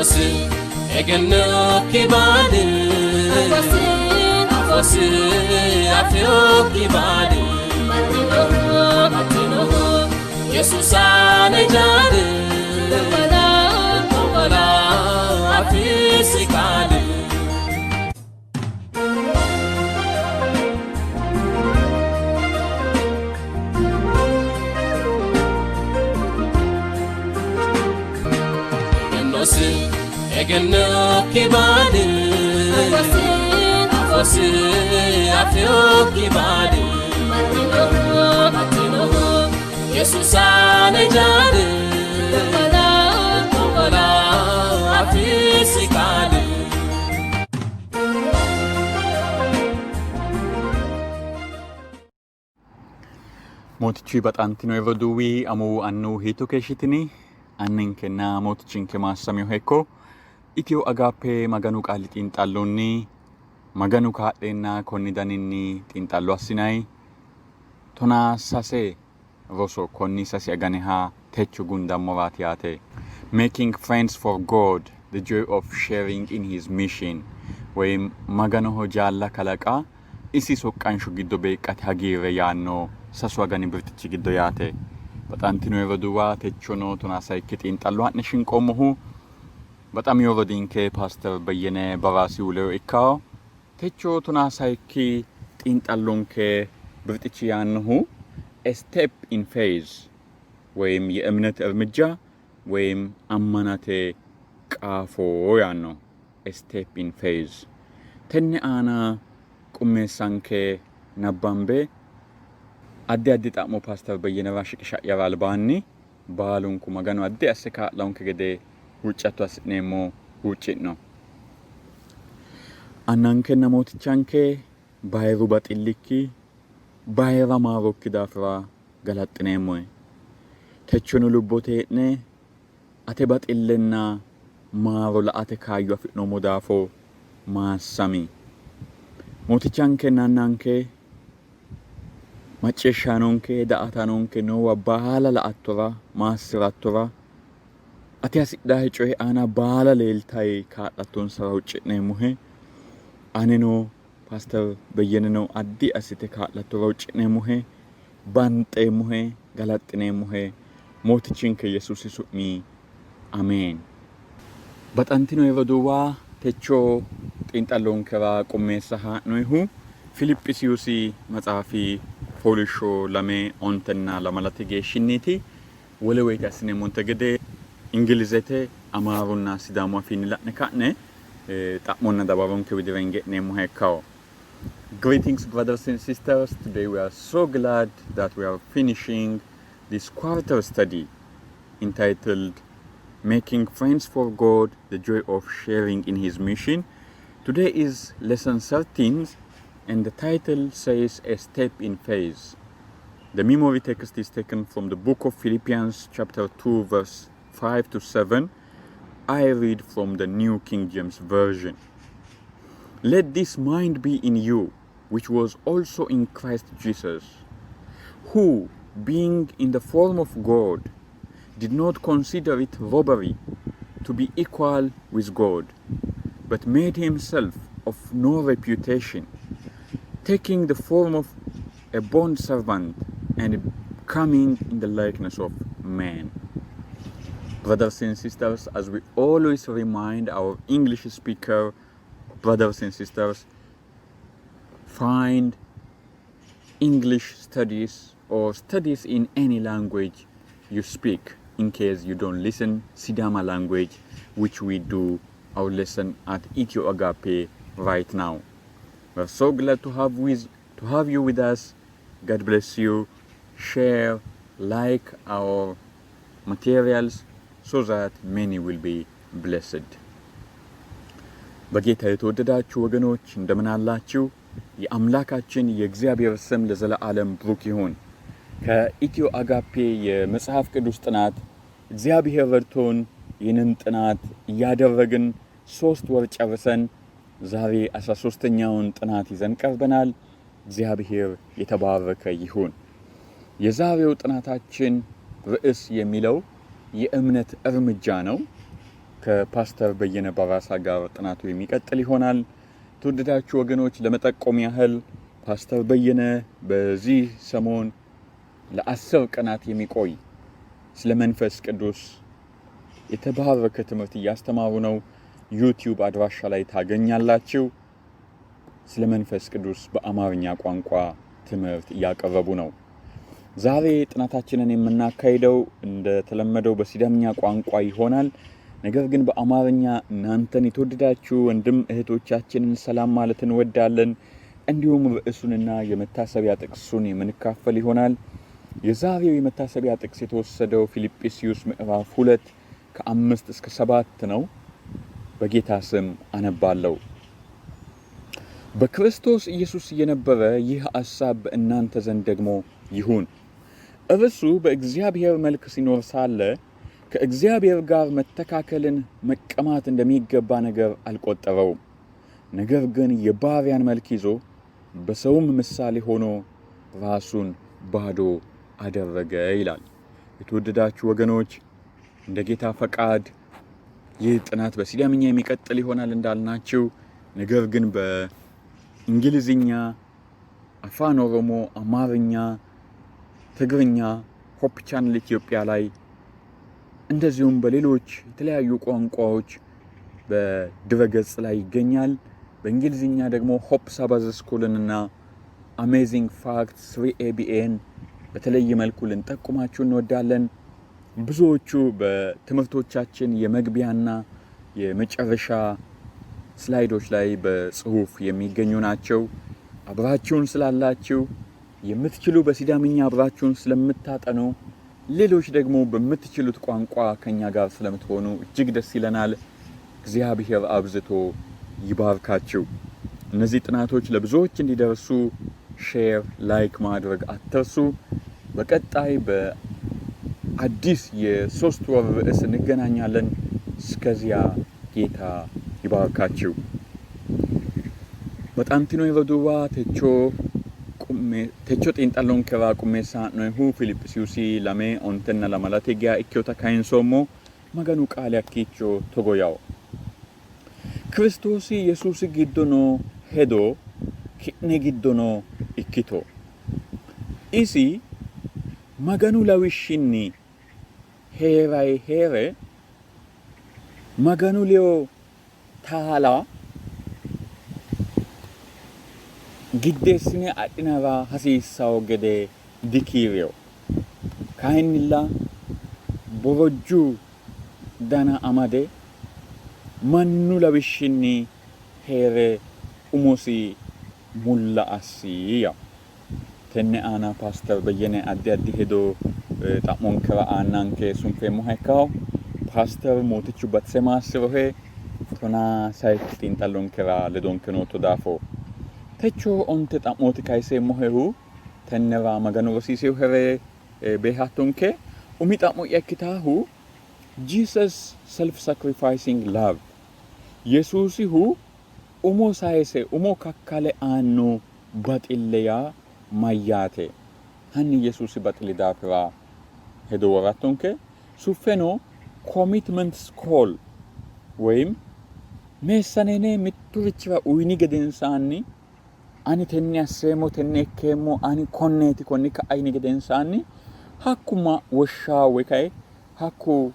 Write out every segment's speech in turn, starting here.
Egennosi egennokki baali afosi afiyokki baali baxxinohu Yesuusa ne jaali Gongola afisi qaali. Egennosi egennokki baali afosi afiyokki baali baxxinohu Yesuusa ne jaali Gongola afisi qaali. Mootichu baxantino roduuwi amuwu annuwu hiitto keeshshitini? Anninkenna mootichinke maassamiho hekko. Itiyo Agaappe Maganu qaali xiinxallonni Maganu kaa'leenna konni daninni xiinxallo assinanni 13 roso konni sasi aganeha techo gundammoraati yaate. Making Friends for God, The Joy of Sharing in His Mission woyim Maganoho jaalla kalaqa isi soqqansho giddo beeqqate hagiirre yaanno sasu agani birxichi giddo yaate. Baxantino roduuwa techono 16 xiinxallo ha'ne shinqoommohu baxamino rodiinke Paaster Beyyene Baraasihu ledo ikkawo. Techo 16 xiinxallonke birxichi yaannohu A Step in Faith ወይም የእምነት እርምጃ ወይም ammanate qaafo yaanno። A Step in Faith tenne aana qummeessanke nabbambe addi addi xa'mo Paaster Beyyenera shiqisha'yara albaanni baalunku Maganu addi asse kaa'lonke gede huuccatto assi'neemmo huucci'no. Annankenna Mootichanke bayiru baxillikki bayira maarokki daafira galaxxineemmohe. Techono lubbote hee'ne ate baxillenna maaro la''ate kaayyo afi'noommo daafo maassami. Mootichankenna Annanke macciishshaanonke, daa''ataanonke noowa baala la''attora, maassi'rattora, ati hasidhahe coyi aana baala leeltayi kaa'lattonsara huucci'neemmohe. Aneno Paaster Beyyeneno addi assite kaa'lattora huucci'neemmohe. Banxeemmohe, galaxxineemmohe. Mootichinke Yesuusi su'mi Ameen. Baxantino roduuwa, techo xiinxallonkera qummeessa haa'noyihu Filiphisiyusi maxaafi fooliishsho lame ontenna lamalate geeshshinniiti. Wole woyite assineemmonte gede Ingilizete, Amaarunna Sidaamu afiinni la'ne ka'ne xa'monna dawaronke widira hinge e'neemmoha ikkawo. Greetings brothers and sisters, today we are so glad that we are finishing this quarter study entitled Making Friends for God, the Joy of Sharing in His Mission. Today is lesson 13 and the title says A Step in Faith. The memory text is taken from the book of Philippians chapter 2 verse 5 to 7. I read from the New King James Version. Let this mind be in you, which was also in Christ Jesus, who, being in the form of God, did not consider it robbery to be equal with God, but made himself of no reputation, taking the form of a bond servant and coming in the likeness of man. Brothers and sisters, as we always remind our English speaker brothers and sisters, find English studies or studies in any language you speak in case you don't listen Sidama language, which we do our lesson at Ethio Agape right now. We're so glad to have you with us. God bless you. Share, like our materials so that many will be blessed. በጌታ የተወደዳችሁ ወገኖች እንደምን አላችሁ? የአምላካችን የእግዚአብሔር ስም ለዘለዓለም ብሩክ ይሁን። ከኢትዮ አጋፔ የመጽሐፍ ቅዱስ ጥናት እግዚአብሔር ረድቶን ይህንን ጥናት እያደረግን 3 ወር ጨርሰን ዛሬ 13ኛውን ጥናት ይዘን ቀርበናል። እግዚአብሔር የተባረከ ይሁን። የዛሬው ጥናታችን ርዕስ የሚለው የእምነት እርምጃ ነው። ከፓስተር በየነ በራሳ ጋር ጥናቱ የሚቀጥል ይሆናል። ተወደዳችሁ ወገኖች ለመጠቆም ያህል ፓስተር በየነ በዚህ ሰሞን ለ10 ቀናት የሚቆይ ስለ መንፈስ ቅዱስ የተባረከ ትምህርት እያስተማሩ ነው። ዩቲዩብ አድራሻ ላይ ታገኛላችሁ። ስለ መንፈስ ቅዱስ በአማርኛ ቋንቋ ትምህርት እያቀረቡ ነው። ዛሬ ጥናታችንን የምናካሂደው እንደተለመደው በሲዳምኛ ቋንቋ ይሆናል። ነገር ግን በአማርኛ እናንተን የተወደዳችሁ ወንድም እህቶቻችንን ሰላም ማለት እንወዳለን። እንዲሁም ርዕሱንና የመታሰቢያ ጥቅሱን የምንካፈል ይሆናል። የዛሬው የመታሰቢያ ጥቅስ የተወሰደው ፊልጵስዩስ ምዕራፍ 2 ከ5 እስከ 7 ነው። በጌታ ስም አነባለሁ። በክርስቶስ ኢየሱስ የነበረ ይህ ሐሳብ በእናንተ ዘንድ ደግሞ ይሁን። እርሱ በእግዚአብሔር መልክ ሲኖር ሳለ ከእግዚአብሔር ጋር መተካከልን መቀማት እንደሚገባ ነገር አልቆጠረውም። ነገር ግን የባሪያን መልክ ይዞ በሰውም ምሳሌ ሆኖ ራሱን ባዶ አደረገ ይላል። የተወደዳችሁ ወገኖች እንደ ጌታ ፈቃድ ይህ ጥናት በሲዳምኛ የሚቀጥል ይሆናል እንዳልናችሁ፣ ነገር ግን በእንግሊዝኛ፣ አፋን ኦሮሞ፣ አማርኛ፣ ትግርኛ Hope Channel ኢትዮጵያ ላይ እንደዚሁም በሌሎች የተለያዩ ቋንቋዎች በድረገጽ ላይ ይገኛል። በእንግሊዝኛ ደግሞ Hope Sabbath School ንና Amazing Fact 3 ABN በተለየ መልኩ ልንጠቁማችሁ እንወዳለን። ብዙዎቹ በትምህርቶቻችን የመግቢያና የመጨረሻ slide ኦች ላይ በጽሁፍ የሚገኙ ናቸው። አብራችሁን ስላላችሁ የምትችሉ በሲዳምኛ አብራችሁን ስለምታጠኑ፣ ሌሎች ደግሞ በምትችሉት ቋንቋ ከኛ ጋር ስለምትሆኑ እጅግ ደስ ይለናል። እግዚአብሔር አብዝቶ ይባርካችሁ። እነዚህ ጥናቶች ለብዙዎች እንዲደርሱ share፣ like ማድረግ አትርሱ። በቀጣይ በአዲስ የ3 ወር ርዕስ እንገናኛለን። እስከዚያ ጌታ ይባርካችሁ። Baxantino roduuwa techo xiinxallonkera qummeessa haa'noonnihu Filiphisiyuusi 2 12 geya ikkinota kayinsoommo. Maganu qaali hakkiicho togo yawo: Kiristoosi Yesuusi giddo noo hedo ki'ne giddono ikkito. Isi Maganu lawishshinni hee'rayi hee're Maganu ledo taala giddeessine adhinara hasiissawo gede dikiirino. Kayinnilla borojju dana amade mannu lawishshinni hee're umosi mulla assi yawo. Tenne aana Paaster Beyyene addi addi hedo xa'monkera aannanke sunfeemmoha ikkawo. Paaster, Mootichu batise maassirohe 16 xiinxallonkera ledonke nootto daafo. Techo 9 xa'mooti kayiseemmohehu, tennera Maganu rosiiseyohere beehattonke. Umi xa'mo'ya ikkitaahu Jesus self sacrificing love, Yesuusihu umo sayise umo kakkale aanno baxille yaa mayyaate? Hanni Yesuusi baxilli daafira hedo worattonke. Suffeno commitments call ወይም meessaneene mitturichira uyini gedensaanni ani tenne asseemmo, tenne ikkeemmo, ani konneeti, konni ka'a yini gedensaanni hakku ma woshshaawe kae hakku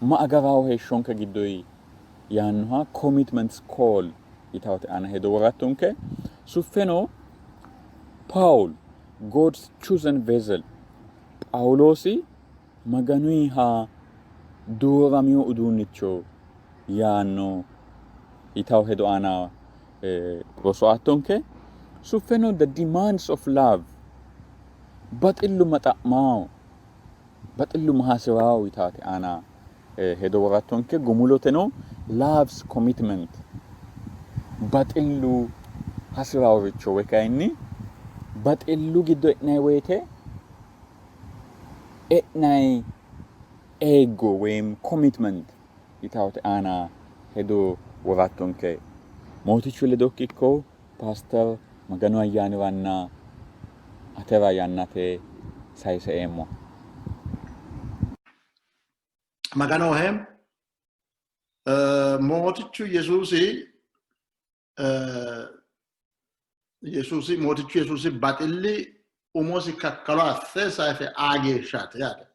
ma agaraawo heeshshonke giddoyi yaannoha commitments call yitawote aana hedo worattonke. Suffeno Paul, God's chosen vessel, Phaawuloosi Maganuyiha dooramino uduunnicho yaanno yitawo hedo aana roso aattonke. Suffeno the demands of love, baxillu ma xa'mawo, baxillu ma hasirawo yitaate aana hedo worattonke. Gumuloteno love's commitment, baxillu hasiraworicho woy kayinni baxillu giddo e'nanni woyte e'nanni eeggo ወይም commitment yitawote aana hedo worattonke. Mootichu ledokki ikko Paaster, Maganu ayyaaniranna atera yannate sayise eemmo. Maganohe. Mootichu Yesuusi Yesuusi Mootichu Yesuusi baxilli umosi kakkalo asse sayise aa geeshshaati yaate.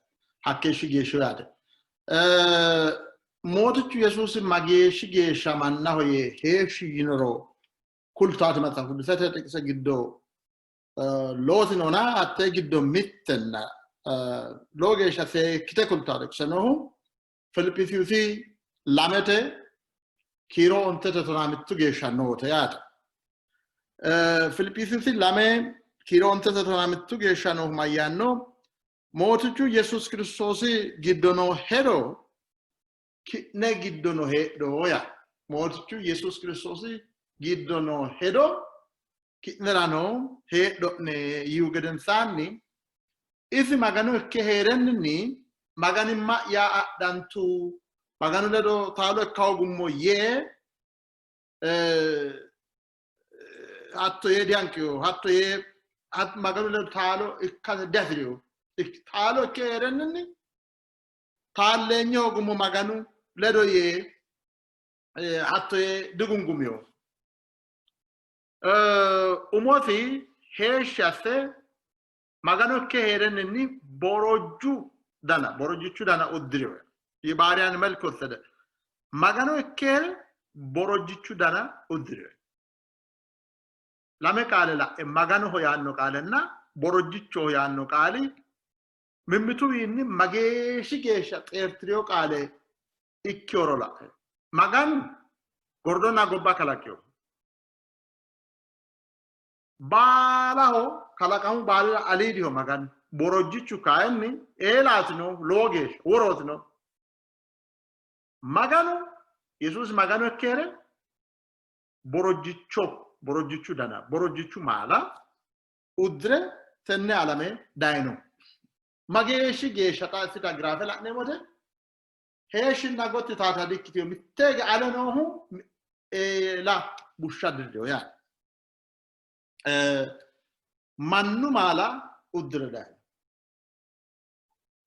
Hakkeeshshi geeshsha yaate. Mootichu Yesuusi mageeshshi geeshsha mannaho yee heeshshi yinoro kultaati maxaafu qudusete xiqise giddo lowosi noona hattee giddo mittenna lowo geeshsha seekkite kultaati xiqise noohu Filiphisiyusi 2 kiiro 5 tonaa 1 geeshsha noote yaate. Filiphisiyusi 2 kiiro 5 tonaa 1 geeshsha noohu mayyaanno? Mootichu Yesuus Kiristoosi giddo noo hedo ki'ne giddono heedho yaa. Mootichu Yesuus Kiristoosi giddo noo hedo ki'nerano heedho'ne yiihu gedensaanni isi Magano ikke hee'renninni Maganimma'ya adhantu, Maganu ledo taalo ikka hoogummo yee hatto yee dihanqino, hatto yee Maganu ledo taalo ikkate dihasi'rino. Taalo ikke hee'renninni taalleenye hoogummo Maganu ledo yee hatto yee digungumino. Umosi heeshshi asse Magano ikke hee'renninni borojju dana, borojjichu dana uddi'rino. የባሪያን መልክ ወሰደ። Magano ikke hee're borojjichu dana uddi'rino. Lame qaale la'e Maganoho yaanno qaalenna borojjichoho yaanno qaali mimmituwiinni mageeshshi geeshsha xeerti'rino qaale ikkihoro la'e. Maganu gordonna gobba kalaqino. Baalaho kalaqamu baalira aliidiho Maganu. Borojjichu kayinni eelaati no, lowo geeshsha worooti no. Maganu Yesuusi Magano ikke hee're borojjicho borojjichu dana borojjichu maala uddire tenne alame dayino. Mageeshshi geeshsha xa isita giraafe la'neemmote heeshshinna gotti taata dikkitino mitteege ale noohu eela bushsha dirrino yaate. Mannu maala uddire dayino.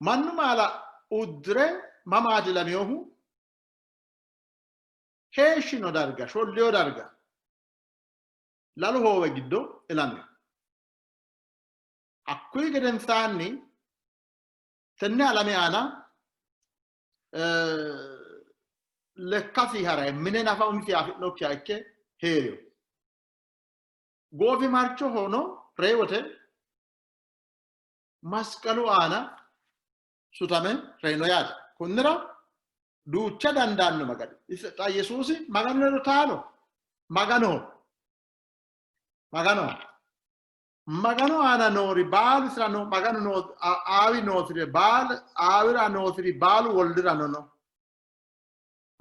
Mannu maala uddire mamaati ilaminohu? Heeshshino darga, sholliyo darga, lalu hoowe giddo ilamino. Hakkuyi gedensaanni tenne alame aana lekkasi harayi mine nafa umisi afi'nokkiha ikke hee'rino. Goofimarchohono reyote masqalu aana sutame reyino yaate. Konnira duucha dandaanno Magani xa Yesuusi Maganu ledo taalo Maganoho. Maganoho. Maganu aana noori baalu isira no Maganu noo aawi noosiri baalu aawira noosiri baalu woldirano no.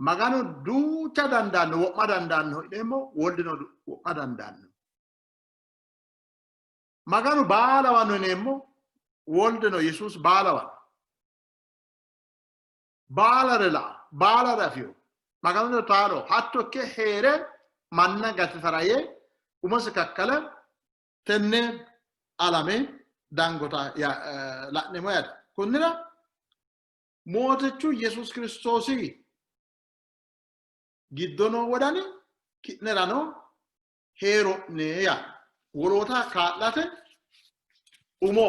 Maganu duucha dandaanno wo'ma dandaanno yineemmo woldino wo'ma dandaanno. Maganu baalawanno yineemmo woldino Yesuusi baalawanno. Baalare la'a, baalare afino. Maganu ledo taalo hatto ikke hee're manna gatisara yee umosi kakkale tenne alame dangota la'neemmo yaate. Kunnira Mootichu Yesuus Kiristoosi giddo noo wodani ki'nerano heero'ne yaa woloota kaa'late umo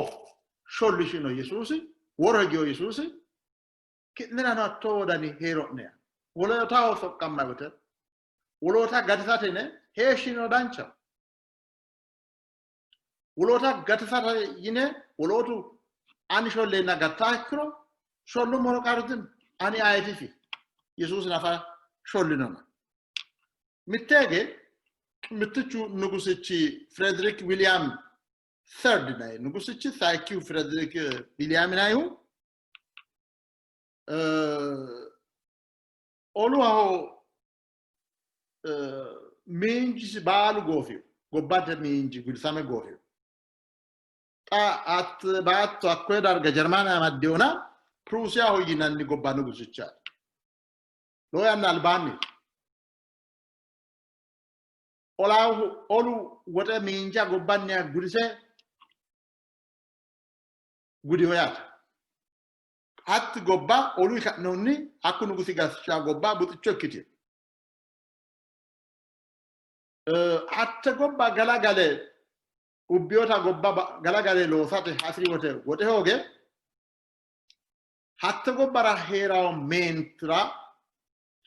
shollishino Yesuusi, woro higino Yesuusi ki'nerano hattoo wodani heero'ne yaa wolootaho soqqamma wote woloota gatisate yine heeshshino dancha woloota gatisate yine wolootu ani sholleenna gattaa ikkiro shollummoro qarru dino ani ayetisi Yesuusi nafa shollinona. Mitteege mittichu nugusichi Frederick William Third yinanni nugusichi sayikkihu Frederick William yinannihu oluwaho miinjisi baalu goofino gobbate miinji gudisame goofino. Xa at baatto hakkoye darga Jarmane amaddinona Piruusiyaho yinanni gobba nugusichaati. Lowo yanna albaanni olahu olu woxe miinja gobbanniha gudise gudiho yaate. Hatti gobba olu ka'nohunni hakku nugusi gashsha gobba buxicho ikkitino. Hatte gobba galagale ubbiyota gobba galagale loosate hasiri wote woxe hooge hatte gobbara hee'rawo meentira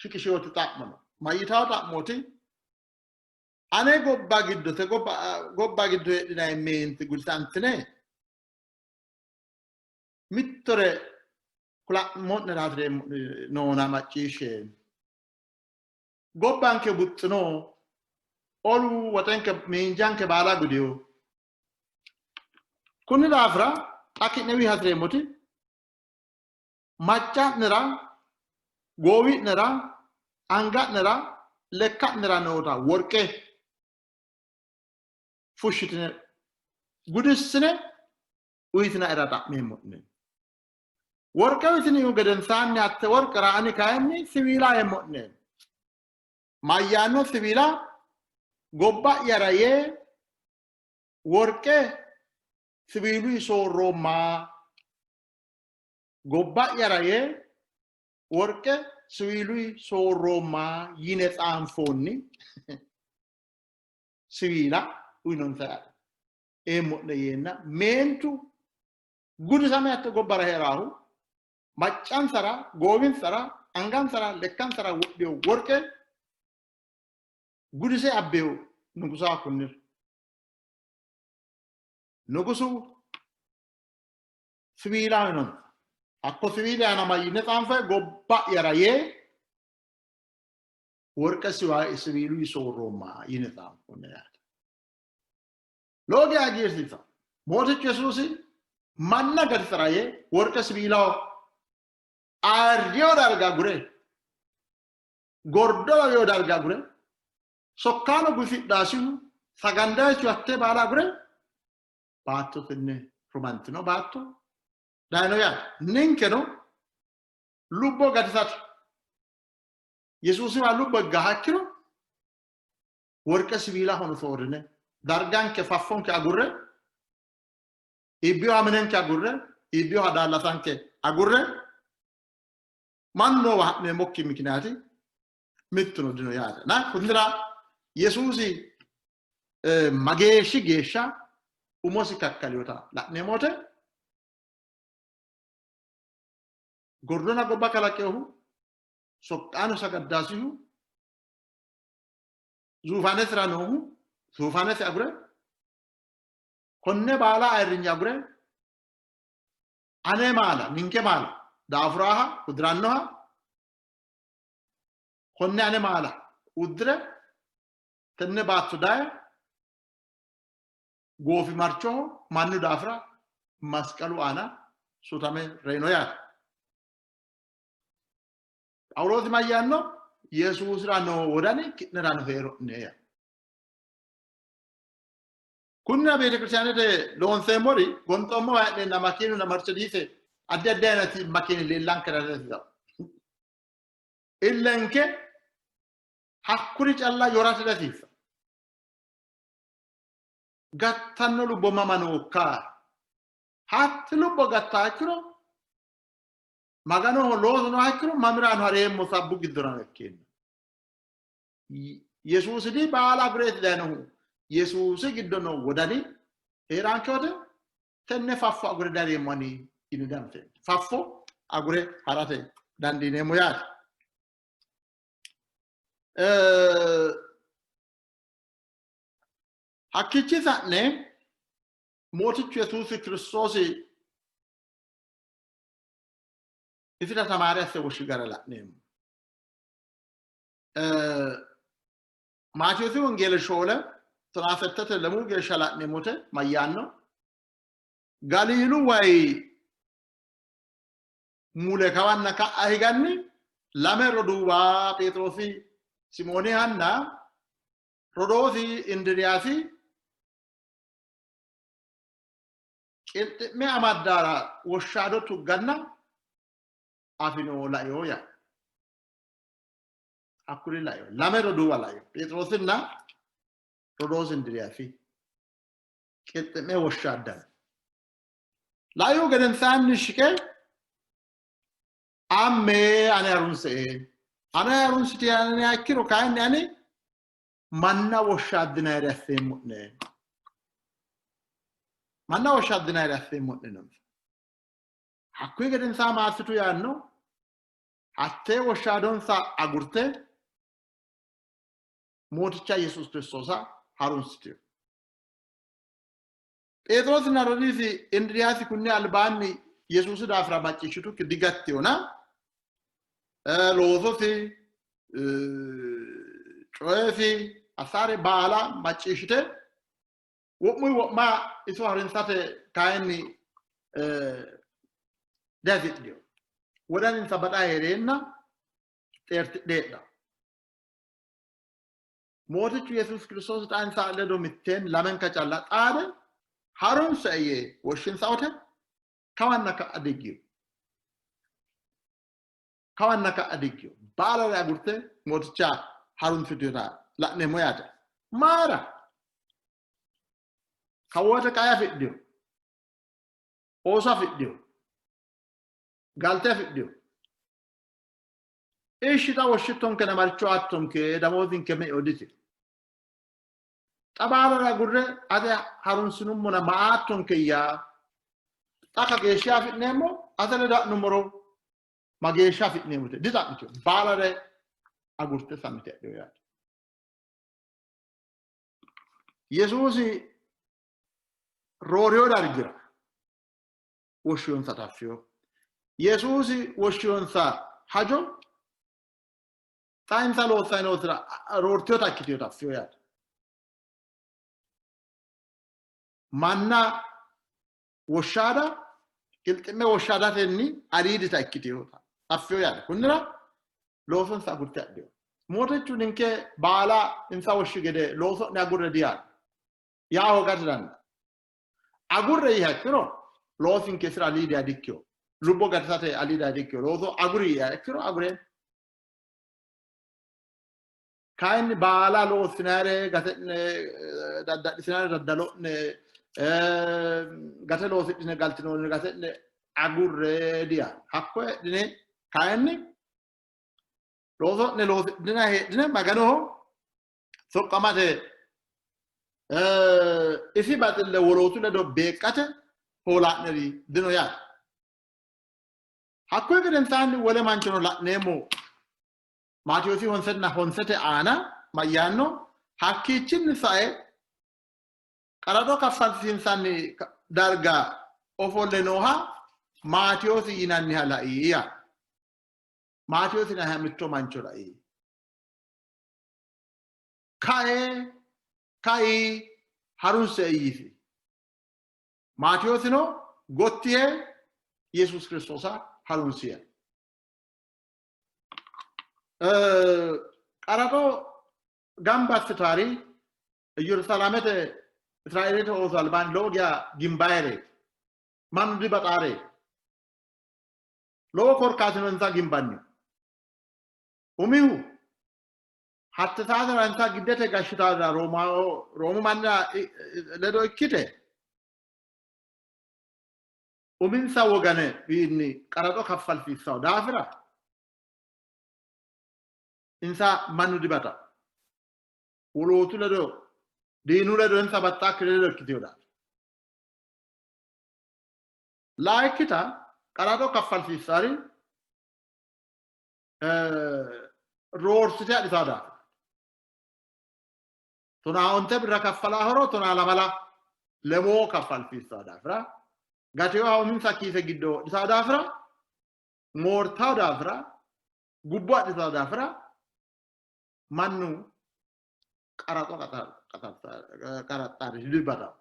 shiqishinoti xa'mo no. Mayyitawo xa'mooti? Ane gobba giddo te gobba giddo heedhinanni meenti gudisantine mittore kulammo'nera hasireemmo'ne noona macciishshe. Gobbanke buxxino, olu woxenke miinjanke baala gudino. Kunni daafira xa ki'newii hasireemmoti macca'nera, goowi'nera, anga'nera, lekka'nera noota worqe fushshitine gudissine uyitinaera xa'meemmo'ne. Worqe uyitinihu gedensaanni hatte worqera ani kayinni siwiila eemmo'ne. Mayyaanno siwiila? Gobba'yara yee worqe siwiiluyi soorroomma. Gobba'yara yee worqe siwiiluyi soorroomma yine xaanfoonni siwiila uyinonsa yaate. Eemmo'ne yeenna meentu gudisame hatte gobbara hee'raahu maccansara, goowinsara, angansara, lekkansara wodhiyo worqe gudise abbeyo nugusa kunnira. Nugusu siwiila uyinonsa. Hakko siwiili aana mayyine xaanfe gobba'yara yee worqe siwiiluyi soorroomma yine xaanfoonni yaate. Lowo geya hagiirsiisa. Mootichu Yesuusi manna gatisara yee worqe siwiilaho ayirriyo darga agure, gordo lawiyo darga agure, sokkaano gufi'dhaasihu sagandayichu hattee baala agure baatto tenne rumantino baatto dayino yaate. Ninkeno lubbo gatisate Yesuusiwa lubbo higgaha ikkiro worqe siwiilahono soorrine darganke faffonke agurre iibbiyoha minenke agurre iibbiyoha daallasanke agurre mannu noowa ha'neemmokki mikinaati mittuno dino yaate. Na kunnira Yesuusi mageeshshi geeshsha umosi kakkalinota la'neemmo wote gordona gobba kalaqinohu soqqaano sagaddaasihu zuufanesira noohu zuufaanesi agure konne baala ayirrinye agure ane maala ninke maala daafuraaha udirannoha konne ane maala udire tenne baatto daye goofimarchoho mannu daafira masqalu aana sutame reyino yaate. Phaawuloosi mayyaanno? Yesuusira noo wodani ki'nerano heero'ne yaa. Kunnira beetekiristaanete loonseemmori gonxoommowa hee'neenna makiinuna Mercediise addi addi ayinati makiini leellankera dihasiisanno. Illenke hakkuri calla yorate dihasiissanno. Gattanno lubbo mama nookka? Hatti lubbo gattaa ikkiro Maganoho loosu nooha ikkiro mamirano hareemmo sabbu giddorano ikkeenna. Yesuusi di baala agureeti dayinohu. Yesuusi giddo noo wodani hee'raanke wote tenne faffo agure dareemmo ani yine danfeemmo. Faffo agure ha'rate dandiineemmo yaate. Hakkiichi sa'ne Mootichu Yesuusi Kiristoosi isira tamaare asse woshshi gara la'neemmo. Maatewoosi Wongeele shoole tonaa settete lemuu geeshsha la'neemmote mayyaanno? Galiilu wayi mule kawanna ka'a higanni lame roduuwa Pheexiroosi Simoonihanna rodoosi Indiriyaasi qilxi'me amaddara woshshaado tugganna afino laino yaa. Hakkuri laino lame roduuwa laino Pheexiroosinna rodoosi Indiriyaasi qilxi'me woshshaaddanno. Laihu gedensaanni shiqe Amme ane harunse. Ane harunsitinanniha ikkiro kayinni ani manna woshshaaddinayire asseemmo'ne. Manna woshshaaddinayire asseemmo'ne noonsa. Hakkuyi gedensaa maassitu yaanno hattee woshshaadonsa agurte Mooticha Yesuus Kiristoosa harunsitino. Pheexiroosinna rodiisi Indiriyaasi kunni albaanni Yesuusi daafira macciishshitukki digattinona loososi coyesi assaare baala macciishshite wo'muyi wo'ma iso harinsate kayinni dihasidhino. Wodaninsa baxa hee'reenna xeertidhe heedhanno. Mootichu Yesuusi Kiristoosi xa insa ledo mitteenni lamenka calla xaade harunsa yee woshshinsa wote kawanna ka'a diggino. Kawanna ka'a diggino. Baalare agurte Mooticha harunsitinota la'neemmo yaate. Mayira? Kawoote qae afidhino. Ooso afidhino. Galte afidhino. Ishshi xa woshshittonkena maricho aattonke damoozinke me'eho diti. Xa baalare agurre ate harunsinummona ma aattonkeyya? Xa kageeshsha afi'neemmo ate ledo ha'nummoro mageeshsha afi'neemmo yite dixa'mitino. Baalare agurte sammi yite hadhino yaate. Yesuusi roorino dargira woshshinonsata affino. Yesuusi woshshinonsa hajo xa insa loossanni nootira roortinota ikkitinota affino yaate. Manna woshshaada qilxi'me woshshaadatenni aliidita ikkitinota affino yaate. Kunnira loosonsa agurte adhino. Mootichu ninke baala insa woshshi gede looso'ne agurre diyaanno. Yaa hooga didandaanno. Agurre yiiha ikkiro loosinke isira aliidiha dikkino. Lubbo gatisate aliidiha dikkino. Looso aguri yiiha ikkiro agure. Kayinni baala loossinayre gate'ne dadda'lisinayre daddalo'ne gate loosidhine galtinoonni gate'ne agurre diyaanno. Hakko heedhine kayinni looso'ne loosidhine heedhine Maganoho soqqamate isi baxille wolootu ledo beeqqate hoola'neri dino yaate. Hakkuyi gedensaanni wole manchono la'neemmo. Maatewoosi honsenna honsete aana mayyaanno? Hakkiichinni sae qaraxo kaffalsiinsanni darga ofolle nooha Maatewoosi yinanniha lai yaanno. Maatewoosi yinanniha mitto mancho lai. Kae, kai, harunse yiisi. Maatewoosino gotti yee Yesuus Kiristoosa harunsiya. Qaraxo gamba assitaari Yerusaalamete Israeelete ooso albaanni lowo geya gimbayireeti. Mannu dibaxaareeti. Lowo korkaatino insa gimbannihu. Umihu hatte saatera insa giddete gashshitara Roomu mannira ledo ikkite uminsa wogane wiinni qaraxo kaffalsiissanno daafira insa mannu dibaxa. Wolootu ledo diinu ledo insa baxxakkiri ledo ikkitino daafira. Layikkita qaraxo kaffalsiissari roorsite adhitaa daafira. Tonaa onte birra kaffalaa horo tonaa lamala lemoo kaffalsiissaa daafira gateyoha uminsa kiise giddo wodhitaa daafira moortaa daafira gubbo adhitaa daafira mannu qaraxo qaraxxaari dibaxawo.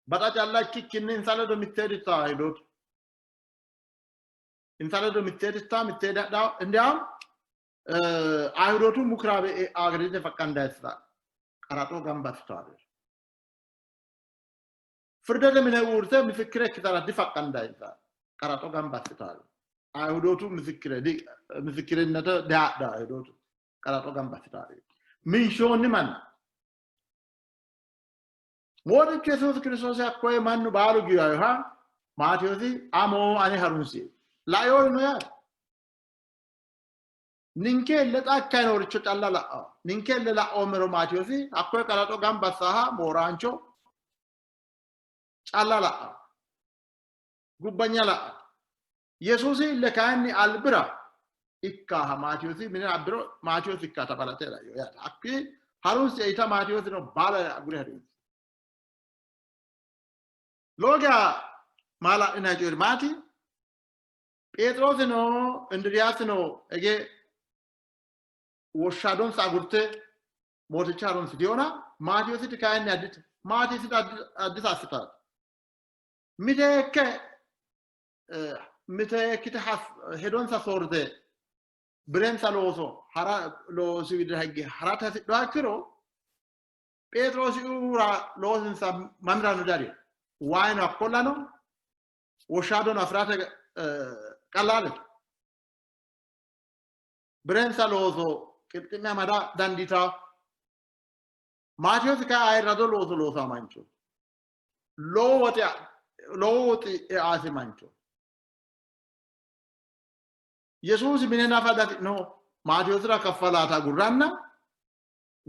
Baxa calla ikkikkinni insa ledo mittee dittaa hidootu. Insa ledo mittee dittaa mittee dadhaa እንዲያውም አይሁዶቱ ምኩራብ አግሪተ ፈቀንዳይሳ ቀራጦ gamba assitaare firdete mine uurrite misikire ikkitara difaqqandansa qaraxo gamba assitaare ayihudootu misikire misikirinnete dihaadha ayihudootu qaraxo gamba assitaare minshoonni manna Mootichu Yesuusi Kiristoosi hakkoye mannu baalu giwayoha Maatewoosi amo ane harunsi laeori no yaate. Ninke ille xa ikkayi nooricho calla la'ao. Ninke ille la'oommero Maatiyoosi hakkoye qaraxo gamba assaha mooraancho calla la'ao. Gubbanya la'ao. Yesuusi ille kayinni albira ikkaaha Maatiyoosi mine abbiro Maatiyoosi ikkaata balaxe laino yaate. Hakkii harunsi eita Maatiyoosino baala agure harunsi. Lowo geya maala'linanni coyi maati? Pheexiroosino Indiriyaasino hige woshshaadonsa agurte mooticha harunsitinona Maatiyoositi kayinni addite. Maatiyoositi addisa assitaati. Miteekke miteekkite hedonsa soorrite birensa looso hara loosi widira higge harate hasidhuha ikkiro Pheexiroosiuura loosinsa mamirano dari wayino hakkollano woshshaadono afi'rate qallaalete. Birensa looso qilxi'me amada dandiitanno. Maatiyoosi kayi ayirrado looso loosaa mancho. Lowo woxe lowo woxi eaasi mancho. Yesuusi mine nafa diafi'no. Maatiyoosira kaffalaata agurranna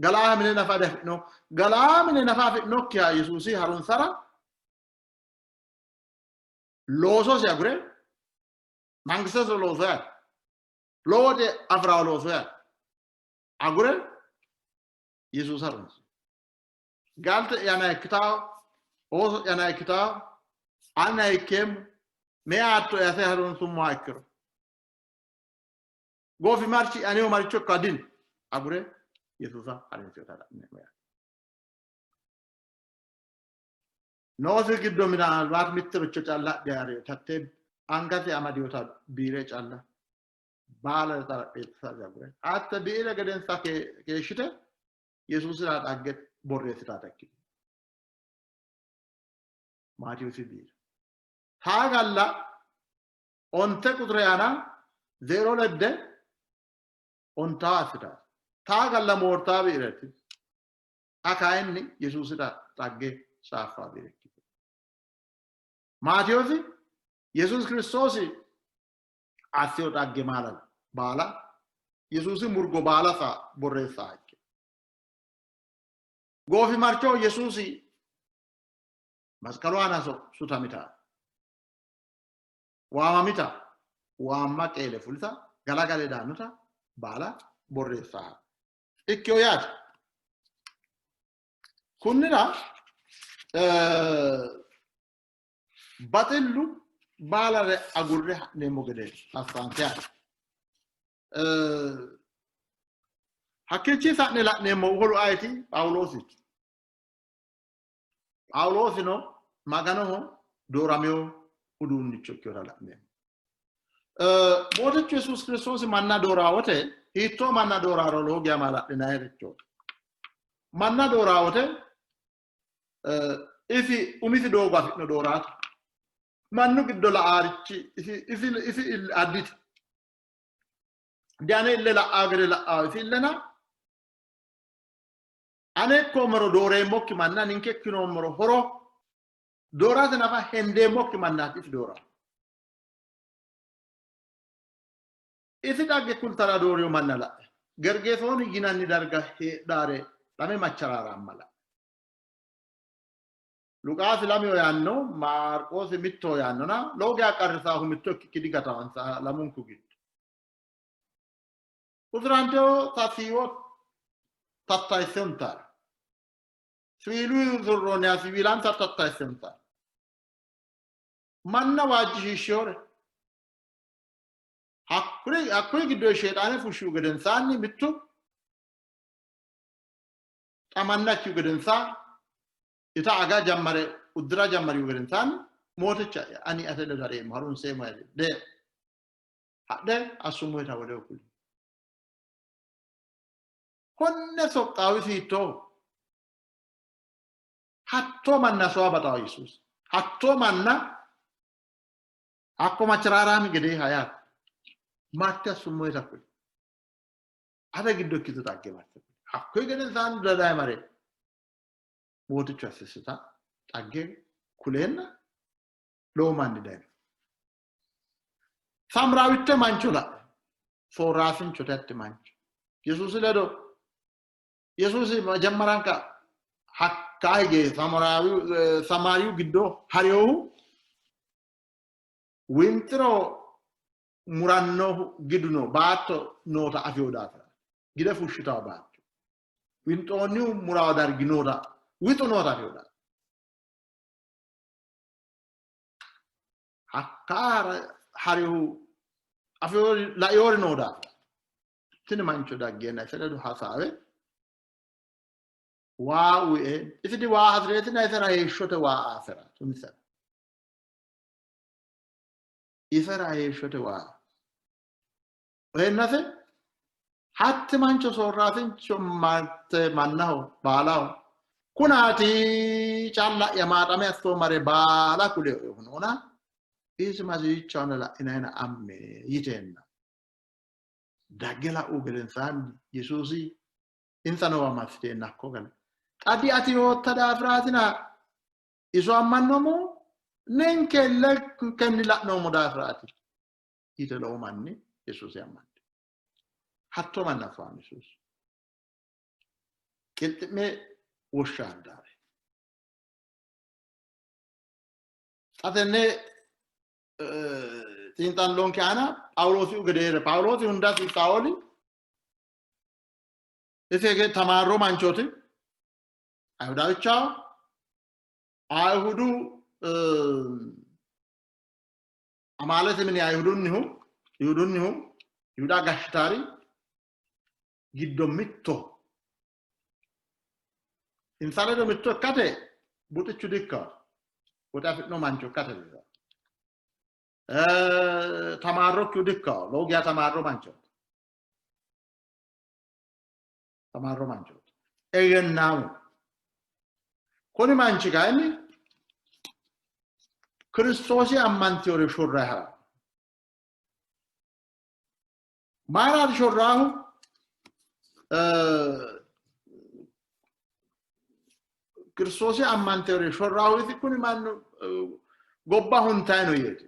galaa mine nafa diafi'no. Galaa mine nafa afi'nokkiha Yesuusi harunsara loososi agure mangistete looso yaate. Lowo woxe afi'rawo looso yaate. Agure Yesuusa harunsi. Galte'yana ikkitawo, ooso'yana ikkitawo, anna ikkeemmo, meyaatto'ya ase harunsummoha ikkiro. Goofimarchi aneho maricho ikka dino. Agure Yesuusa harunsita la'neemmo yaate. Noosi giddo minaalbaat mittoricho calla adhe tattee angasi amadinota biire calla baala xarapheessasi agure hatte biire gedensa keeshshite Yesuusira dhagge borreessitata ikkite. Maatiyoosi biire. Taagalla onte quxure aana zeero ledde ontaa assitaati. Taagalla moortaa biireeti. Xa kayinni Yesuusira xagge saaffaa biire ikkite. Maatiyoosi Yesuusi Kiristoosi assino xagge maalale baala Yesuusi murgo baala sa borreessa ikke. Goofimarchoho Yesuusi masqalu aana sutamita waamamita waamma qeele fulita galagale daannota baala borreessa ikkino yaate. Kunnira baxillu baalare agurre ha'neemmo gede assaanke yaate. Hakkiichi sa'ne la'neemmo wolu ayeti? Phaawuloosiiti. Phaawuloosino Maganoho dooramino uduunnicho ikkinota la'neemmo. Mootichu Yesuusi Kiristoosi manna dooraa wote hiittoo manna dooraaro lowo geya maala'linannirichooti. Manna dooraa wote isi umisi doogo afi'no dooraati. Mannu giddo la'aarichi isi isi isi ille addite. Diane ille la'aa gede la'aa isi illena ane ikkoommero dooreemmokki manna ninke ikkinoommero horo doorate nafa hendeemmokki mannaati isi doora. Isi dhagge kultara doorino manna la'e. Gergesooni yinanni darga heedhaare lame macharaaraamma la'e. Luqaasi lameho yaanno, Maarqoosi mittoho yaannona lowo geya qarrisaahu mitto ikkikki digatawansa lamunku giddo. Usuranteho ta siiwo tattayisse huntare. Siwiilu usurroonniha siwiilansa tattayisse huntare. Manna waajjishiishshinore. Hakkuyi giddo Sheexaane fushshihu gedensaanni mittu xa manna ikkihu gedensaa ita aga jammare uddira jammarihu gedensaanni mooticha'ya ani ate ledo hareemmo harunseemmo de hadhe assummoheta woleho kuli. Konne soqqaawisi hiittooho? Hattoo manna sowa baxawo Yesuusi. Hattoo manna hakko macharaaraami gedeeha yaate. Marte assummoheta kuli. Ate giddo ikkito xagge marte kuli. Hakkuyi gedensaanni dadaye mare mootichu assisita xagge kuleenna lowo manni dayino. Samraawitte mancho la'e. Soorraasinchote hatti mancho. Yesuusi ledo Yesuusi መጀመሪያንካ hakkaa hige Samaariyu giddo harinohu winxiro murannohu gidu no baatto noota afino daafira gide fushshitawo baatto winxoonnihu murawo dargi noota wixu noota afino daafira hakkaa harihu afiyori laiyori noo daafira tini mancho daggeenna ise ledo hasaawe waa uye isidi waa hasireetina isera heeshshote waa aasera tunisera isera heeshshote waa oyeennase hatti mancho soorraasincho marte mannaho baalaho kunaati calla'ya maaxame assoommare baala kulie noona isi masiichahona la'inayina amme yiteenna dagge la'u gedensaanni Yesuusi insa noowa massiteenna hakko gale xa diati yootta daafiraatina iso ammannoommo ninke lekkenni la'noommo daafiraati yite lowo manni Yesuusi ammante. Hattoo manna afaano Yesuusi. Qilxi'me woshshaaddaare. Xa tenne xiinxallonke aana Phaawuloosiu gedeere Phaawuloosi hundasi Saooli isi hige tamaarro manchooti Ayihudawichaho Ayihudu amaalete mini Ayihudunnihu Yihudunnihu Yihuda gashshitaari giddo mitto insa ledo mitto ikkate buxichu dikkawo woxe afi'no mancho ikkate dikkawo tamaarrokkihu dikkawo lowo geya tamaarro manchooti tamaarro manchooti egennaamu kuni manchi kayinni Kiristoosi ammantiyore shorrayi ha'ranno. Mayiraati shorraahu? Kiristoosi ammantiyore shorraahu isi kuni mannu gobba huntayi no yeeti.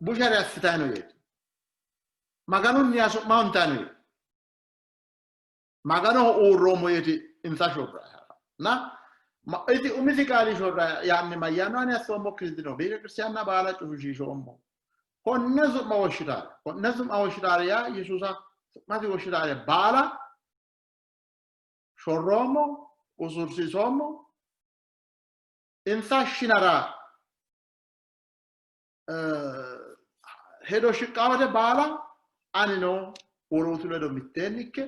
Bushare assitayi no yeeti. Maganunniha su'ma huntayi no yeeti. Maganoho uurroommo yeeti insa shorrayi ha'ranno. Na isi umisi qaali shorra yaanni mayyaanno ani assoommokkiri dino beetekiristiyaanna baala cufishiishoommo. Konne su'ma woshshitaare konne su'ma woshshitaare yaa Yesuusa su'masi woshshitaare baala shorroommo, usursiisoommo, insa shinara hedo shiqqawote baala anino wolootu ledo mitteenni ikke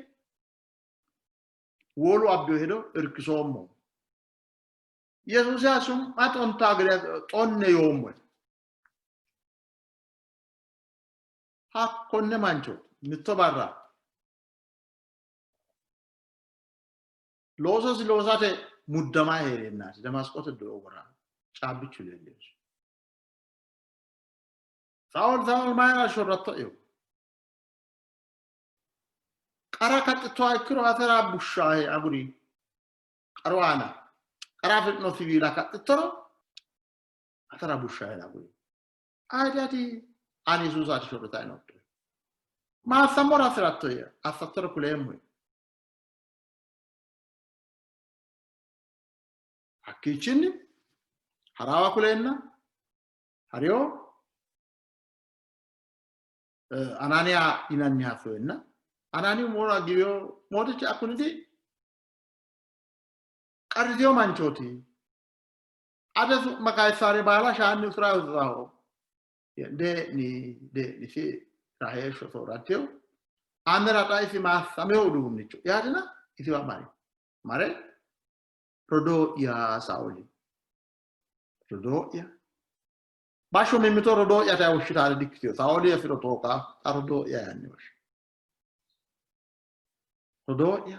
wolu abbiyo hedo irkisoommo. Yesuusiha su'ma xontaa gede xonne yoommo. Hakkonne mancho mitto barra loososi loosate muddama hee'reennaati Damasqote doogora caabbichu leellinosi. Saool Saool mayira shorrattoehu? Qara kaxxittoha ikkiro atera bushshahe aguri. Qaru aana qara afi'no siwiila kaxxittoro atera bushshahe aguri. Ayiti ati ani Yesuusaati shorritanni nootto. Ma assammora hasi'ratto yee assattore kuleemmohe. Hakkiichinni haraawa kuleenna hariyo Anaaniya yinanniha soyenna Anaaniyu moora giwiyo mooticha akkuniti qarrisino manchooti. Ate su'ma kayissaare baala shaanni usura usuraho. Dee'ni dee'ni si heeshsho soorrantiyo. Anera xa isi maassamino uduunnicho yaatina isiwa mari. Mare rodoo'ya Saaooli rodoo'ya Bashsho mimmito rodoo'ya tae woshshitaare dikkitino. Saaooli afiro tooqa xa rodoo'ya yaanni woshsha. Rodoo'ya.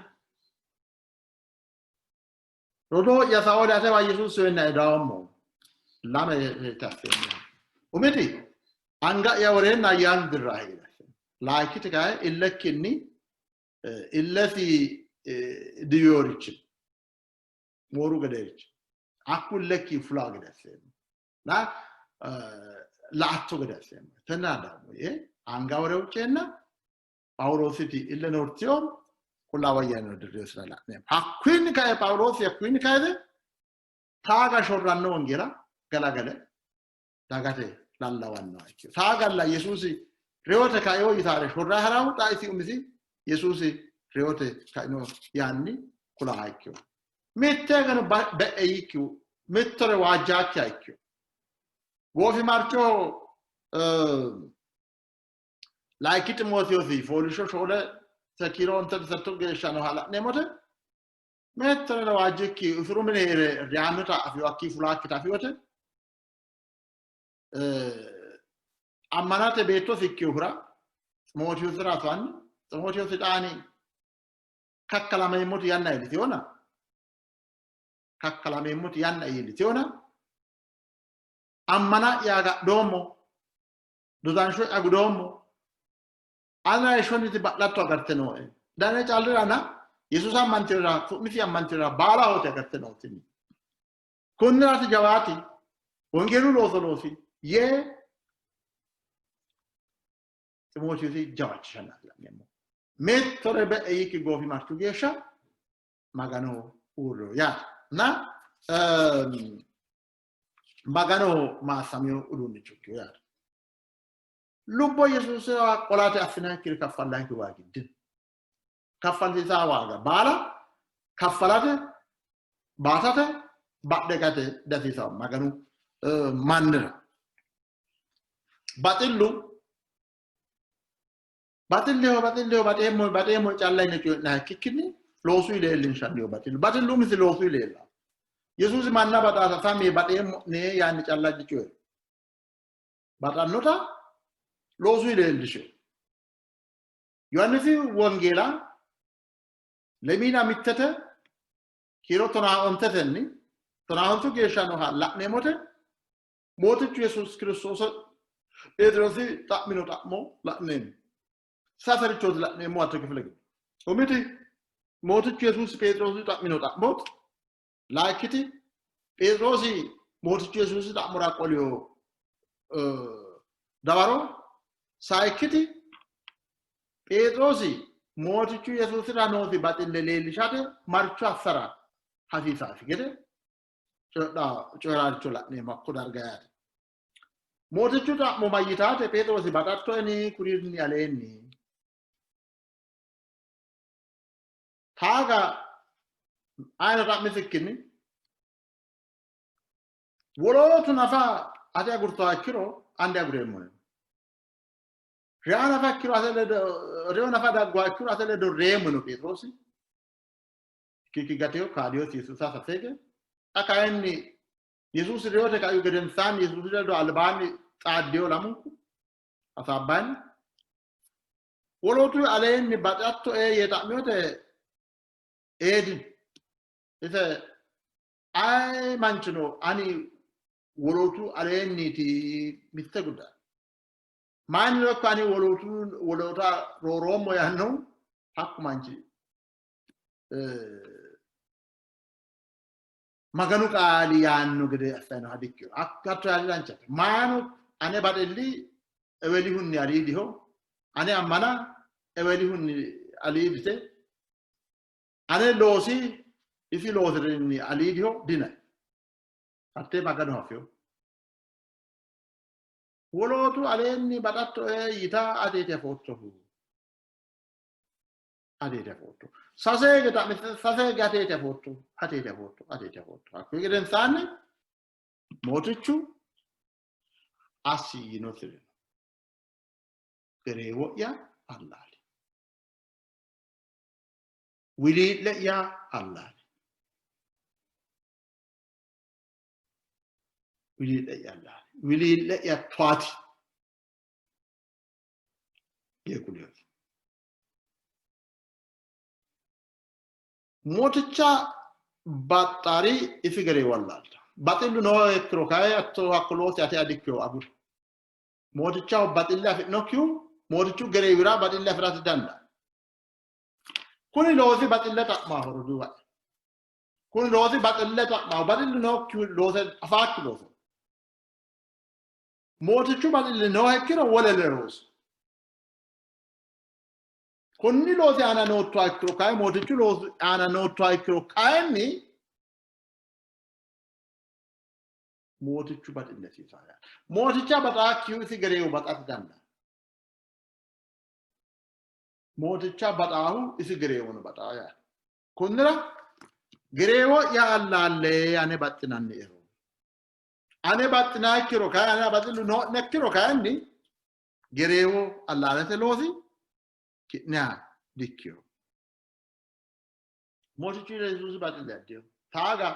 Rodoo'ya Saaooli atewa Yesuusi soyenna dawoommo. Lame tasseemmo. Umiti anga'ya woreenna ayyaanu dirra hige. Layikkiti kayi illekkinni illesi diyoorichi mooru gedeerichi hakku illekki fulaa gede asseemmo. Na la''atto gede asseemmo. Tenne addaammo yee anga wore huucceenna Phaawuloositi ille noortiyo Qullaawa Ayyaanino dirrinosita la'neemmo. Hakkiinni kae Phaawuloosi hakkiinni kae taaga shorranno wongeela galagale dagate lallawannoha ikkino. Taagalla Yesuusi reyote kaino yitaare shorra harahu xa isi umisi Yesuusi reyote kaino yaanni kulaha ikkino. Mitte gano be'e yiikkihu mittore waajjaakkiha ikkino. Goofimarchoho Layinki Ximootewoosi fooliishsho shoole kiiro onte settu geeshsha nooha la'neemmote mittoreno waajjikki usuru mine hee're reyaannota afiyo hakkii fulaakkita afiyote ammanate beettosi ikkinohura Ximootewoosira soanni Ximootewoosi xaani kakkalameemmoti yanna iilliteyona kakkalameemmoti yanna iilliteyona ammana'ya agadhoommo dodansho'ya gudoommo anera heeshshonniti ba'latto agarte nooe dane callirana Yesuusa ammantinora su'misi ammantinora baalahooti agarte nootini kunniraati jawaati wongeelu looso loosi yee Ximootewoosi jawaachishanna la'neemmo. Mittore be'e yiikki goofimarchu geeshsha Maganoho uurrino yaate. Na Maganoho maassamino uduunnicho ikkino yaate. Lubbo Yesuusira qolate assinannikkiri kaffallannikki waagi dino. Kaffalsiisaa waaga baala kaffalate baatate badhe gate dasiisawo Maganu mannira. Baxillu baxilleho baxilleho baxeemmo baxeemmo calla yine coyi'nanniha ikkikkinni loosuyi leellinshanniho baxillu. Baxillu umisi loosuyi leellanno. Yesuusi manna baxaata sammi yee baxeemmo'ne yaanni calla dicoyi'rino. Baxannota loosuyi leellishino. Yohaannisi Wongeela lemiina mittete kiiro tonaa ontetenni tonaa ontu geeshsha nooha la'neemmote Mootichu Yesuusi Kiristoosa Pheexiroosi xa'mino xa'mo la'neemmo. Saserichooti la'neemmo hatte kifile giddo. Umiti Mootichu Yesuusi Pheexiroosi xa'mino xa'mooti. Layikkiti Pheexiroosi Mootichu Yesuusi xa'mora qolino dawaro. Sayikkiti Pheexiroosi Mootichu Yesuusira noosi baxille leellishate marcho assara hasiisasi gede coyi'raaricho la'neemmo hakko darga yaate. Mootichu xa'mo mayyitaate Pheexiroosi baxattoeni kurinni aleenni? Taaga ayino xa'misikkinni wolootu nafa ate agurtoha ikkiro ande agureemmohe. Reyo nafa ikkiro ate ledo reyo nafa dagguha ikkiro ate ledo reemmo no Pheexiroosi. Ikkikki gateyo kaadiyosi Yesuusa sasege. Xa kayinni Yesuusi reyote kaihu gedensaanni Yesuusi ledo albaanni xaaddeyo lamunku hasaabbanni wolootu aleenni baxattoe yee xa'miyote eedino. Ise aye manchino ani wolootu aleenniiti mitte gudda. Mayinnino ikko ani wolootu woloota rooroommo yaannohu hakku manchi Maganu qaali yaanno gede assannoha dikkino. Hatto yaa danchate. Maano ane baxilli ewelihunni aliidiho, ane ammana ewelihunni aliidite, ane loosi isi loosirinni aliidiho dina. Hattee Maganu afino. Wolootu aleenni baxattoe yita ateeti afoottohu. Ateeti afootto. Sase hige xa'mite sase hige ateeti afootto, ateeti afootto, ateeti afootto. Hakkuyi gedensaanni mootichu assi yiinosiri no. Gereewo'ya allaali. Wilii'le'ya allaali. Wilii'le'ya allaali. Wilii'le'ya toati. Yee kulinosi. Mooticha baxxari isi gereewo allaalta. Baxillu nooha ikkiro kayi hatto hakko loosi ate adikkino aguri. Mootichaho baxille afi'nokkihu mootichu gereewira baxille afi'rate dandaa. Kuni loosi baxille xa'maho roduuwa'ya. Kuni loosi baxille xa'maho. Baxillu nookkihu loose afaakki looso. Mootichu baxilli nooha ikkiro wolere loosi. Konni loosi aana noottoha ikkiro kayi, Mootichu loosi aana noottoha ikkiro kayinni Mootichu baxille hasiisanno yaate. Mooticha baxaakkihu isi gereewo baxate dandaanno. Mooticha baxaahu isi gereewono baxaa yaate. Kunnira gereewo'ya allaalle ane baxxinanniero. Ane baxxinaakkiro kayi ane baxillu noo'nekkiro kayinni gereewo allaalate loosi ki'neha dikkino. Mootichu Yesuusi baxille addiyo. Taaga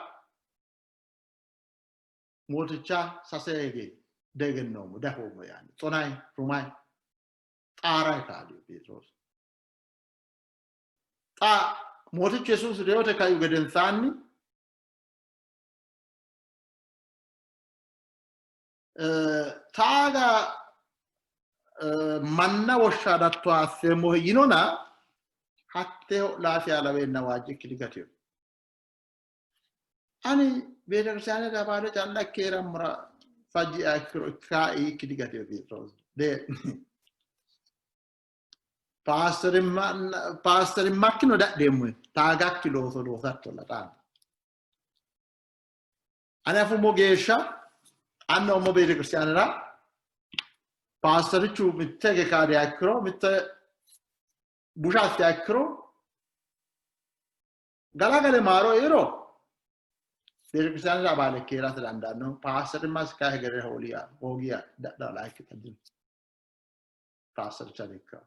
Mooticha sase hige degennoommo dafoommo yaanni xonayi rumayi xaarayi kaaliyo Pheexiroosi. Xa Mootichu Yesuusi reyote kaihu gedensaanni taaga manna woshshaadattoha asseemmohe yinona hatte ho'laafiya laweenna waajjikki digatino. Ani beetekiristaanete abaale calla ikke hee'rammora fajji'ya ikkiro ikkaa ikki digatino Pheexiroosi. Dee'ni. Paasterimmakkino dadheemmohe taagakki looso loosattolla xaano. Ani afummo geeshsha anna ummo beetekiristaanera paasterichu mitte hige kaadiha ikkiro mitte busha assiha ikkiro galagale maaro eiro beetekiristaanete abaale ikke hee'rate dandaanno. Paasterimmas kayi hegere hooliya hoogiya dadha laikki dino. Paastericha dikka.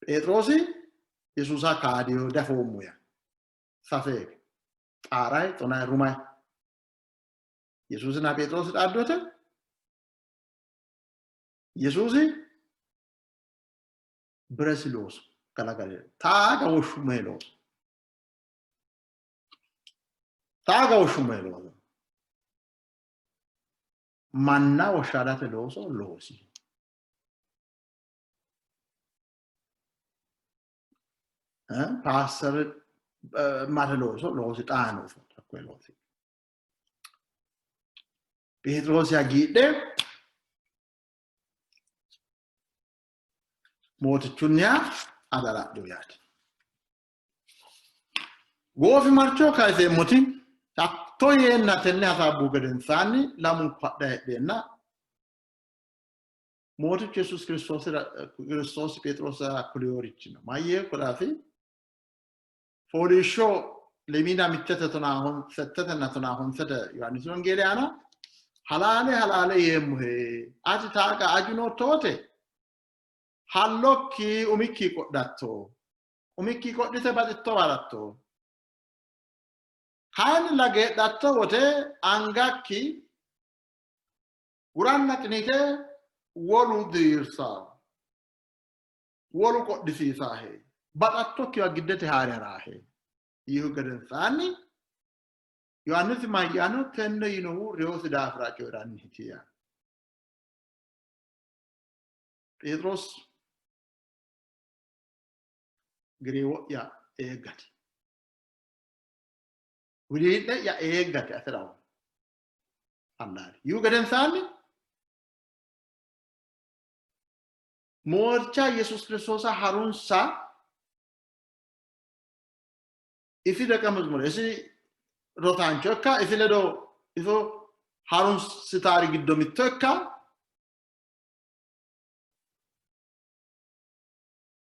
Pheexiroosi Yesuusa kaadiyo dafoommo yaa sase xaaray xonay rumay Yesuusinna Pheexiroosi xaaddote Yesuusi biresi looso galagale taaga woshshumayi looso taaga woshshumayi looso manna woshshaadate looso loosi. Paaster mate looso loosi xaano hakkoye loosi. Pheexiroosi hagiidhe mootichunniha adaladhu yaate. Goofimarcho kayiseemmoti hatto yeenna tenne hasaabbu gedensaanni lamunku hadha heedheenna Mootichu Yesuusi Kiristoosira Kiristoosi Pheexiroosira kulinorichi no. Mayyee kulaasi? Fooliishsho lemiina mittete tonaa settetenna tonaa honsete Yohaannisi Wongeeli aana halaale halaale yeemmohe ati taaqa aju nootto wote hallokki umikki qodhatto umikki qodhite baxitto haratto kayinni lageedhatto wote angakki Guranna qiniite wolu diriirsaa, wolu qodhisiisaahe, baxattokkiwa giddete haa're haraahe yiihu gedensaanni Yohaannisi mayyaano tenne yiinohu reyosi daafira coyi'ranniiti yaanno. Pheexiroos gereewo'ya eeggate. Wilii'le'ya eeggate atera allaali. Yihu gedensaanni Mooticha Yesuus Kiristoosa harunsa isi daqa mezmure isi rosaancho ikka isi ledo iso harunsitaari giddo mitto ikka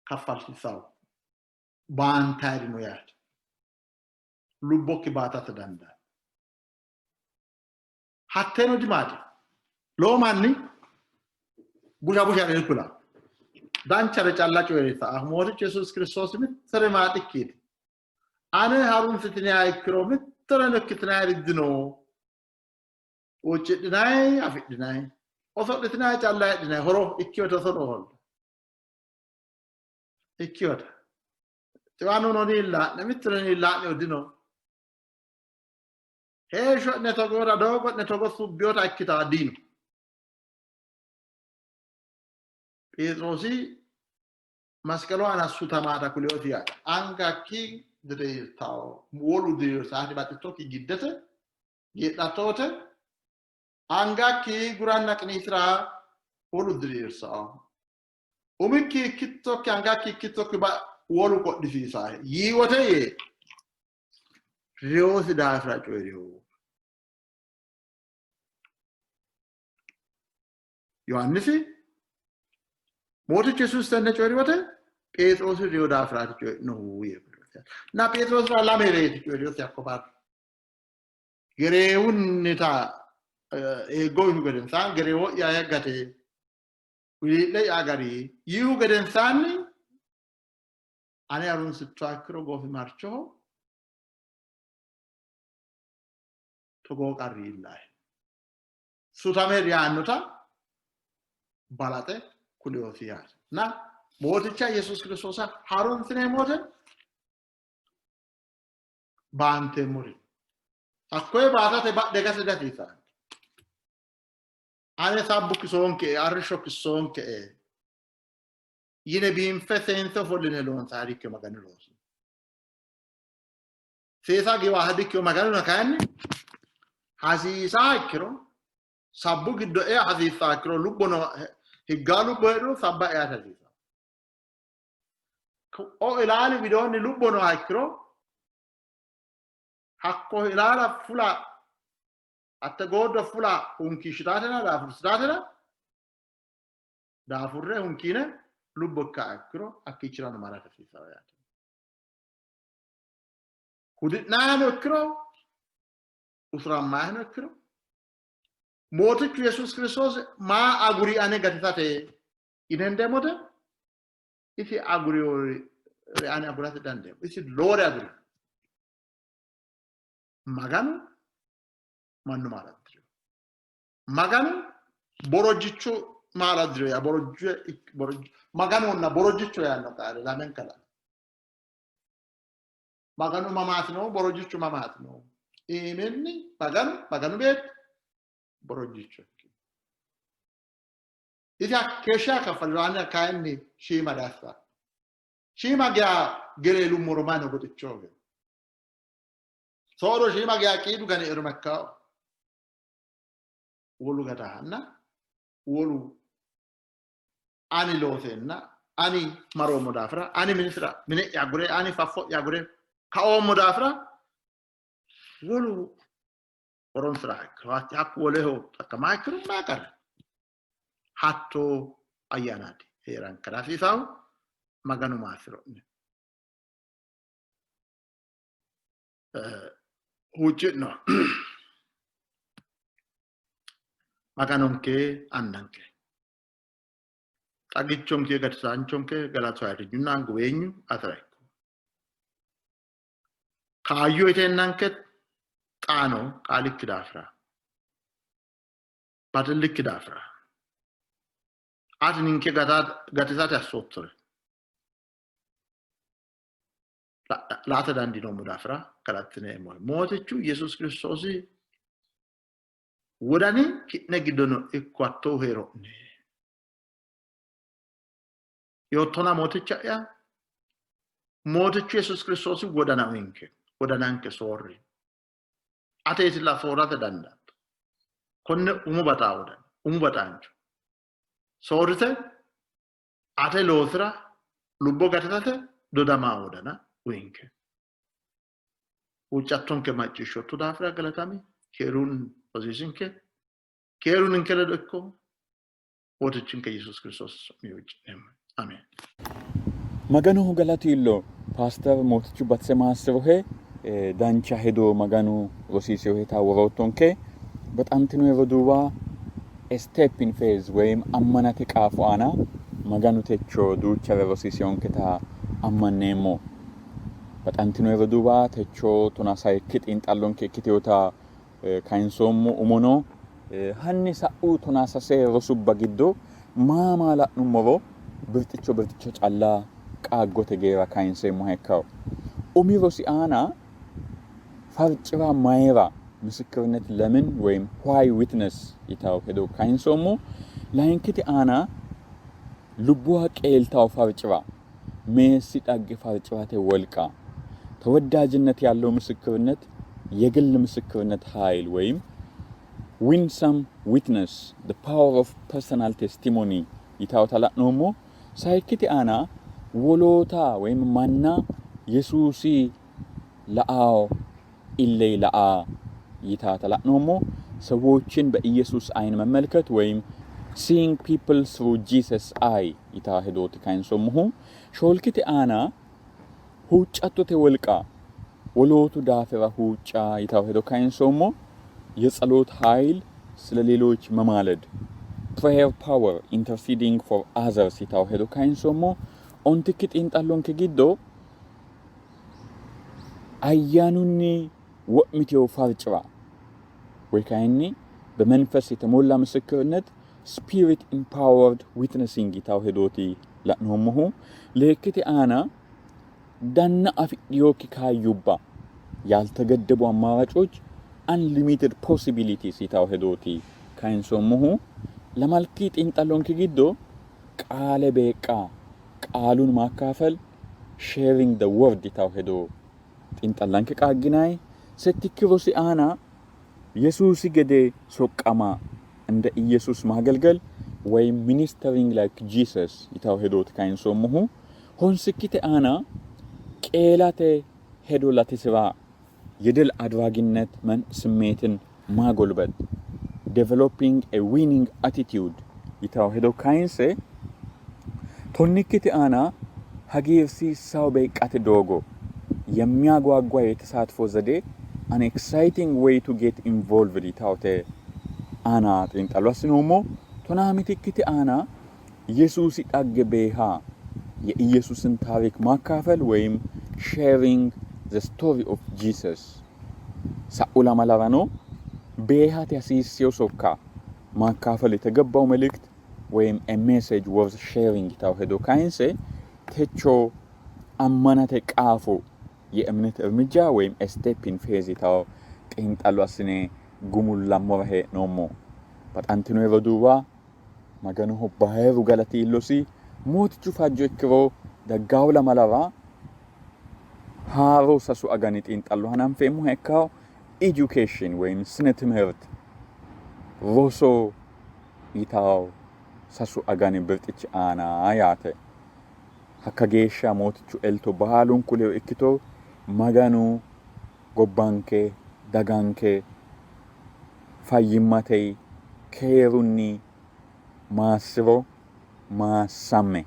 kaffalsiisawo baantayiri no yaate lubbokki baatate dandaanno. Hatteeno dimaati. Lowo manni busha bushare kula. Danchare calla coyi'rita. Mootichu Yesuusi Kiristoosi mittere maaxikkiiti. Ane harunsitiniha ikkiro mittoreno ikkitinayiri dino. Huuccidhinayi afidhinayi. Oso'litinayi calla heedhinayi. Horo ikkiwota oso'lo hoolta. Ikkiwota. Xiwanuno niillaa'ne mittoreno niillaa'nehu dino. Heeshsho'ne togoota doogo'ne togo subbiyota ikkita dino. Pheexiroosi masqalu aana sutamaata kuleoti yaate. Angakki diriirtawo wolu diriirsaati baxxittokki giddete geedhatto wote angakki guranna qiniitira Wolu diriirsaa. Umikki ikkittokki angakki ikkittokki wolu qodhisiisahe yii wote yee reyosi daafira coyi'rino. Yohaannisi Mootichu Yesuusi tenne coyi'ri wote Pheexiroosi reyo daafiraati coyi'nohu yee kulinosi. Na Pheexiroosira lame reeti coyi'rinosi hakko barra. Gereewunnita eeggo yiihu gedensaanni gereewo'ya yaggate wilii'le'ya agari yiihu gedensaanni ane harunsittoha ikkiro goofimarchoho togoo qarri iillahe. Sutame reyaannota balaxe kulinosi yaate. Na Mooticha Yesuusi Kiristoosa harunsineemmo wote baanteemmori hakkoye baatate badhe gase dihasiisanno. Ane sabbu kisoonke'e, arrishsho kissoonke'e yine biinfe seense ofolline loonsanniha dikkino Maganu loosi. Seesa giwaaha dikkino Maganuna kayinni hasiisaa ikkiro sabbu giddo ea hasiissaa ikkiro lubbono higgaa lubbo heedhuro sabba eate hasiisaa. O ilaali widoonni lubbo nooha ikkiro hakko ilaala fula hatte gooddo fula hunkiishshitaatena daafursitaatena daafurre hunkiine lubbo ikka ikkiro hakkiichirano marate hasiissanno yaate. Hudi'naayano ikkiro usurammaayano ikkiro Mootichu Yesuusi Kiristoosi maa aguri ane gatisate yine hendeemmote isi aguriwore ane agurate dandeemmo. Isi lowore agurino. Maganu mannu maala dirino. Maganu borojjichu maala dirino yaa borojje Maganonna borojjicho yaanno qaale lamenka lame. Maganu mamaati no? Borojjichu mamaati no? Iiminni Maganu Maganu beetto borojjicho ikkino. Isi hakkeeshsha kaffaliro ane kayinni shiima dassa. Shiima geya gereelummoro mayi no goxicho gede. Soodo shiima geya qiidu gane ero makkao. Wolu gatahanna wolu ani looseenna ani maroommo daafira ani minisira mine'ya agure ani faffo'ya agure kaoommo daafira wolu horonsira ikkiro hakku woleho xaqqamaa ikkiro maa qarri hattoo ayyaanaati hee'rankera hasiisahu Maganu maassiro'ne. Huucci'no. Maganonke Annanke. Xagichonke gatisaanchonke galatu ayirrinyunna guweenyu atera ikko. Kaayyo iteennanke xaano qaalikki daafira baxillikki daafira ati ninke gatisate assoottore laate dandiinoommo daafira galaxxineemmohe. Mootichu Yesuusi Kiristoosi wodani ki'ne giddono ikko hattoohu heero'ne. Yoottona Mooticha'ya, Mootichu Yesuusi Kiristoosi wodana uyinke, wodananke soorri. Ateetilla soorrate dandaatto. Konne umu baxaa wodana, umu baxaancho soorrite ate loosira lubbo gatisate dodamaa wodana uyinke. Huuccattonke macciishshootto daafira galatami, keerun rosiisinke, keeru ninke ledo ikko, Mootichinke Yesuus Kiristoos su'minni huucci'neemmo. Ameen. Maganoho galatu iillo. Paaster Mootichu Batise maassirohe dancha hedo Maganu rosiisinoheta woroottonke. Baxantino roduuwa A Step in Faith woyim ammanate qaafo aana Maganu techo duuchare rosiisinonketa ammanneemmo. Baxantino roduuwa techo tona sayikki xiinxallonke ikkitinota kayinsoommo umono hanni sa'u tonaa sase rosubba giddo maa maa la'nummoro birxicho birxicho calla qaaggote geera kayinseemmoha ikkanno. Umi rosi aana farci'ra mayira misikirinnet lemin woyim why witness yitawo hedo kayinsoommo. Layinkiti aana lubbuwa qeeltawo farci'ra meessi dhagge farci'rate wolqa ተወዳጅነት ያለው ምስክርነት የግል ምስክርነት ኃይል ወይም Winsome Witness, The Power of Personal Testimony yitaawota la'noommo. Sayikkite aana woloota woyim manna Yesuusi la'ao ille la'a yitaata la'noommo። ሰዎችን በኢየሱስ አይን መመልከት ወይም seeing people through Jesus eye yitaa hedooti kayinsoommohu። Shoolkite aana huuccattote wolqa wolootu daafira huucca yitaው hedo kayinsoommo። የጸሎት ኃይል ስለ ሌሎች መማለድ prayer power interceding for others yitaው hedo kayinsoommo። Ontikki xiinxallonke giddo ayyaanunni wo'mitewo farci'ra ወይ kayinni በመንፈስ የተሞላ ምስክርነት spirit empowered witnessing yitaው hedooti la'noommohu። Leekkite aana danna afidhinokki kaayyubba ያልተገደቡ አማራጮች unlimited possibilities yitaው hedooti kayinsoommohu። Lamalki xiinxallonke giddo qaale beeqqa ቃሉን ማካፈል sharing the word yitaው hedo xiinxallanke qaagginayi። Settikki rosi aana Yesuusi gede soqqama እንደ ኢየሱስ ማገልገል ወይም ministering like Jesus yitaው hedooti kayinsoommohu። Honsikkite aana qeelate hedo latisira የድል አድራጊነት ስሜትን ማጎልበት developing a winning attitude yitaው hedo kayinse tonnikkite aana hagiirsiissawo beeqqate doogo የሚያጓጓ የተሳትፎ ዘዴ an exciting way to get involved yitawote aana xiinxallo assinoommo። Tonaa mitikkite aana Yesuusi dhagge beeha የኢየሱስን ታሪክ ማካፈል ወይም sharing the story of Jesus። Sa'u lamalarano beehate hasiisseyo sokka ማካፈል የተገባው መልእክት ወይም a message worth sharing yitaው hedo kayinse techo ammanate qaafo የእምነት እርምጃ ወይም a step in faith yitaው xiinxallo assine gumullammora hee'noommo። Baxantino roduuwa, Maganoho bayiru galati iillosi. Mootichu fajjo ikkiro daggawo lamalara haaro sasu agani xiinxallo hananfeemmoha ikkawo education ወይም ስነ ትምህርት roso yitawo sasu agani birxichi aana yaate። Hakka geeshsha Mootichu elto baalunku ledo ikkito. Maganu gobbanke daganke fayyimmate keerunni maassiro, maassamme.